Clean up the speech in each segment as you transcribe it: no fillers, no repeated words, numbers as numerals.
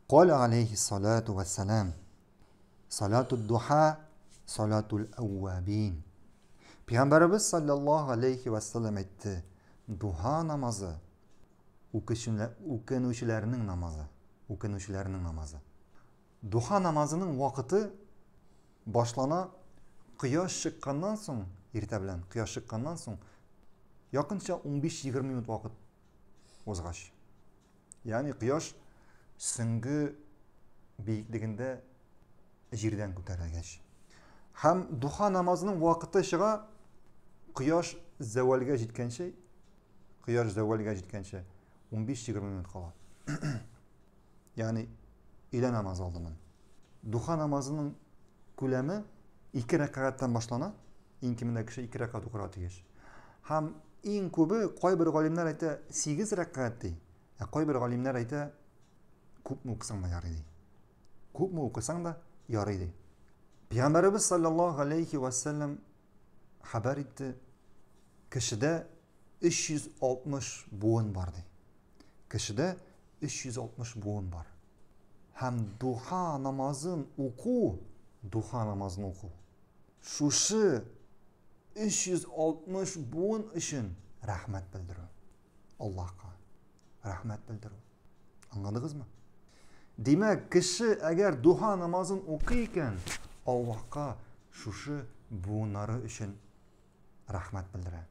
Каля алейхи салату вассалам. Салату духа, салатул әүвабин. Пәйгамбәребез саллаллаһу алейхи вассалам әйтте, духа намазы үкенүчеләрнең намазы, үкенүчеләрнең намазы. Духа намазының вакыты башлана кояш чыкканнан соң, иртә белән кояш чыкканнан соң, якынча 15-20 минут вакыт узгач. Ягъни кояш сөңге биеклегендә җирдән күтәрелгәч. Һәм духа намазының вакыты чыга кояш зәвәлгә җиткәнче, кояш зәвәлгә җиткәнче 15-20 минут кала. Ягъни өйлә намазы алдыннан. Духа намазының күләме ике рәкәгатьтән башлана. Иң кимендә кеше ике рәкәгать укырга тиеш. Һәм иң күбе кайбер галимнәр әйтә 8 рәкәгать ди. Ә кайбер галимнәр әйтә күпме укысаң да ярый ди. Күпме укысаң да ярый ди. Пәйгамбәребез саллаллаһу алейхи ва саллям хәбәр итте, кешедә 360 буын бар ди. Кешедә 360 буын бар. Һәм духа намазын уку, духа намазын уку. Шушы 360 буын өчен рәхмәт белдерү. Аллаһка рәхмәт белдерү. Аңладыгызмы? Димәк, кеше әгәр духа намазын укый икән, Аллаһка шушы буыннары өчен рәхмәт белдерә.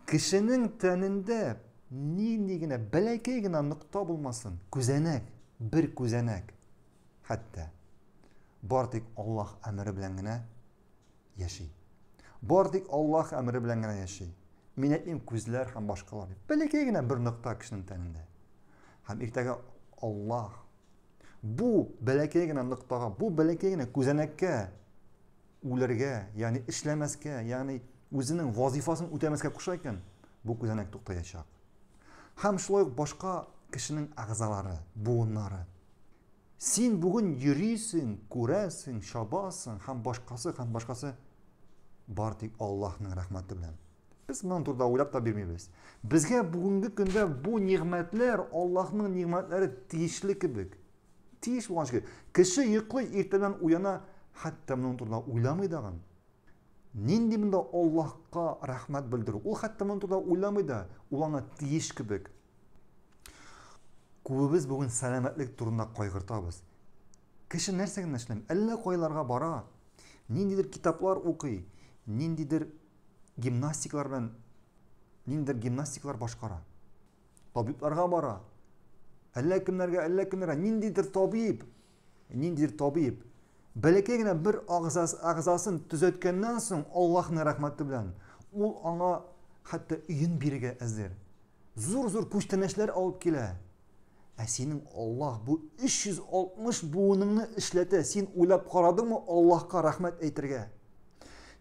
Кешенең тәнендә нинди генә бәләкәй генә нокта булмасын, күзәнәк, бер күзәнәк, хәтта бар тик Аллаһ әмере белән генә яши. Бар тик Аллаһ әмере белән генә яши. Мин әйтмим күзләр һәм башкалар. Бәләкәй генә бер нокта кешенең тәнендә. Һәм иртәгә Аллаһ бу бәләкәй генә ноктага, бу бәләкәй генә күзәнәккә үләргә, ягъни эшләмәскә, ягъни үзенең вазифасын үтәмәскә куша икән, бу күзәнәк туктаячак. Һәм шулай ук башка кешенең әгъзалары, буыннары. Син бүген йөрисең, күрәсең, чабасың һәм башкасы, һәм башкасы бар тик Аллаһның рәхмәте белән. Без моның турында уйлап та бирмибез. Безгә бүгенге көндә бу нигъмәтләр, Аллаһның нигъмәтләре тиешле кебек. Тиеш булган шикелле. Кеше йоклый, иртәдән уяна, хәтта моның турында уйламый дагын. Нинди монда Аллаһка рәхмәт белдерү? Ул хәтта моның турында уйламый да, ул аңа тиеш кебек. Күбебез бүген сәламәтлек турында кайгыртабыз. Кеше нәрсә генә эшләми? Әллә кайларга бара, ниндидер китаплар укый, ниндидер гимнастикалар белән ниндидер гимнастикалар башкара. Табибларга бара. Әллә кемнәргә, әллә кемнәргә ниндидер табиб, ниндидер табиб бәләкәй генә бер агзас, агзасын төзәткәннән соң Аллаһның рәхмәте белән ул аңа хәтта өен бирергә әзер. Зур-зур күчтәнәчләр алып килә. Ә синең Аллаһ бу 360 буыныңны эшләтә. Син уйлап карадыңмы Аллаһка рәхмәт әйтергә?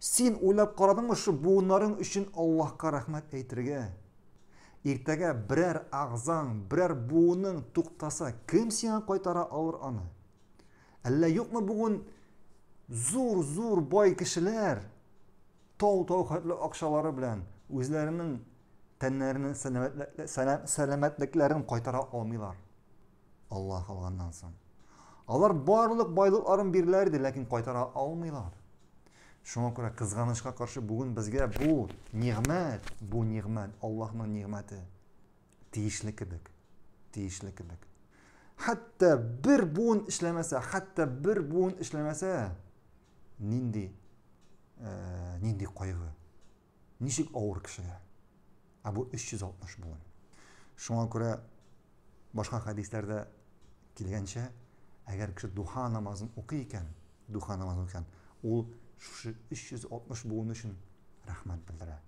Син уйлап карадыңмы шу буыннарың өчен Аллаһка рәхмәт әйтергә? Иртәгә берәр агзаң, берәр буының туктаса, кем сиңа кайтара алыр аны? Әллә юкмы бүген зур-зур бай кешеләр тау-тау хәтле акчалары белән үзләренең тәннәренең сәламәтлекләрен кайтара алмыйлар. Аллаһ алганнан соң. Алар барлык байлыкларын бирәләр иде, ләкин кайтара алмыйлар. Шуңа күрә кызганычка каршы бүген безгә бу нигъмәт, бу нигъмәт, Аллаһның нигъмәте тиешле кебек, тиешле кебек. Хәтта бер буын эшләмәсә, хәтта бер буын эшләмәсә, нинди э, нинди кайгы. Ничек авыр кешегә. Ә бу 360 буын. Шуңа күрә башка хәдисләрдә килгәнчә, әгәр кеше духа намазын укый икән, духа намазын укый икән, ул шушы 360 буын өчен рәхмәт белдерә.